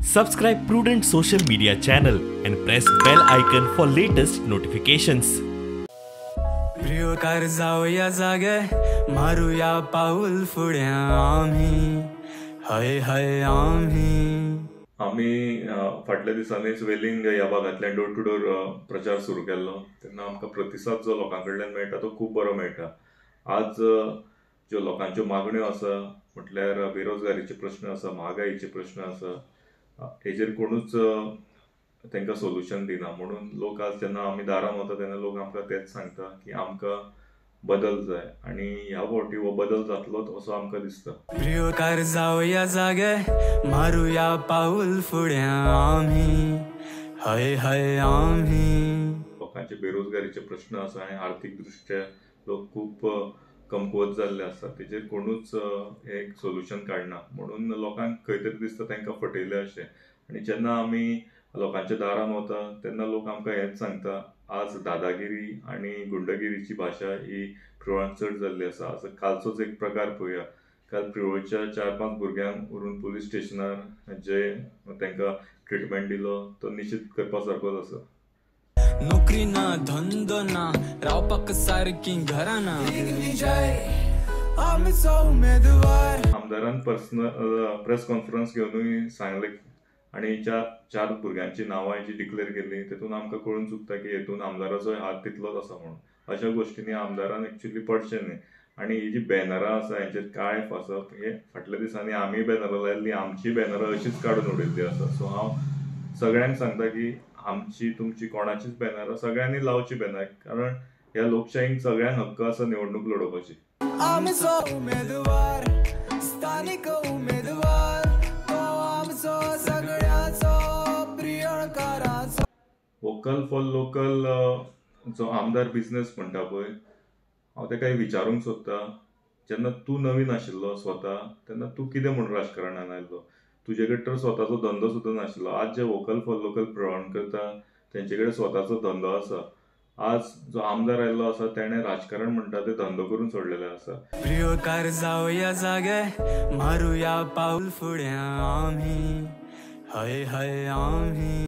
Subscribe Prudent Social Media channel and press bell icon for latest notifications. प्रियोकार जावया जागे मारुया पाऊल फुड्या आमी हय हय आमी आमी फाटल्या दिसांनीच वेलिंग ह्या भागांतल्यान डोर टू डोर प्रचार सुरू केल्लो तेन्ना आमकां प्रतिसाद जो लोकां कडल्यान मेळटा तो खूब बरो मेळटा. आज ज्यो लोकांच्यो मागण्यो आसा म्हटल्यार बेरोजगारीचे प्रश्न आसा, म्हागाईचे प्रश्न आसा, हेजेर कोणूच तांकां सोल्युशन दिना. म्हणून लोक आज जेन्ना आमी दारान वता तेन्ना लोक आमकां तेंच सांगता की आमकां बदल जाय आनी ह्या फावटी हो बदल जातलोच असो आमकां दिसता. प्रियोकार जावया जागे मारुया पाऊल फुड्या आमी हय हय आमी. लोकांचे बेरोजगारीचे प्रश्न आसा आनी आर्थीक दृश्ट्या लोक खूब कमकुवत जाल्ले आसा, तेजेर कोणूच एक सोल्युशन काडना. म्हणून लोकांक खंय तरी दिसता तांकां फटयले अशें. आनी जेन्ना आमी लोकांच्या दारान वता तेन्ना लोक आमकां हेंच सांगता, आज दादागिरी आनी गुंडगिरीची भाशा ही प्रियोळान चड जाल्ली आसा. आज कालचोच एक प्रकार पळोवया, काल प्रियोळच्या 4-5 भुरग्यांक व्हरून पुलीस स्टेशनार जे तांकां ट्रिटमेंट दिलो तो निश्चित करपा सारकोच आसा. नोकरी ना, धंदो ना, रावपाक सारकी घरां ना. आमदारान पर्सनल प्रेस कॉन्फरन्स घेवनूय सांगलें आनी चार भुरग्यांची नांवां जी डिक्लेअर केल्ली तेतून आमकां कळून चुकता की हेतून आमदाराचोय हात तितलोच आसा म्हणून. अशा गोश्टींनी आमदारान एक्चुअली पडचें न्ही. आनी ही जी बॅनरां आसा हेंचेर काळें फासप हे फाटल्या दिसांनी आमी बॅनरां लायिल्लीं, आमची बॅनरां अशीच काडून उडयल्ली आसा. सो हांव सगळ्यांक सांगता की आमची तुमची कोणाचीच बॅनरां सगळ्यांनी लावची बॅनर, कारण ह्या लोकशाहीक सगळ्यांक हक्क आसा निवडणूक लडोवपाची. आमचो उमेदवार स्थानिक उमेदवार तो आमचो सगळ्यांचो प्रियोळकाराचो. वोकल फॉर लोकल जो आमदार बिजनेस म्हणटा पळय, हांव ताका विचारूंक सोदता, जेन्ना तूं नवीन आशिल्लो स्वता तेन्ना तूं कितें म्हूण राजकारणान आयिल्लो? तुजे कडेन तर स्वताचो धंदो सुद्दां नाशिल्लो. आज जे वोकल फॉर लोकल प्रियोळान करता तेंचे कडेन स्वताचो धंदो आसा. आज जो आमदार आयिल्लो आसा तेणें राजकारण म्हणटा तें धंदो करून सोडलेलें आसा. प्रियोकार जावया जागे मारुया पाऊल फुड्या आमी हय हय आमी.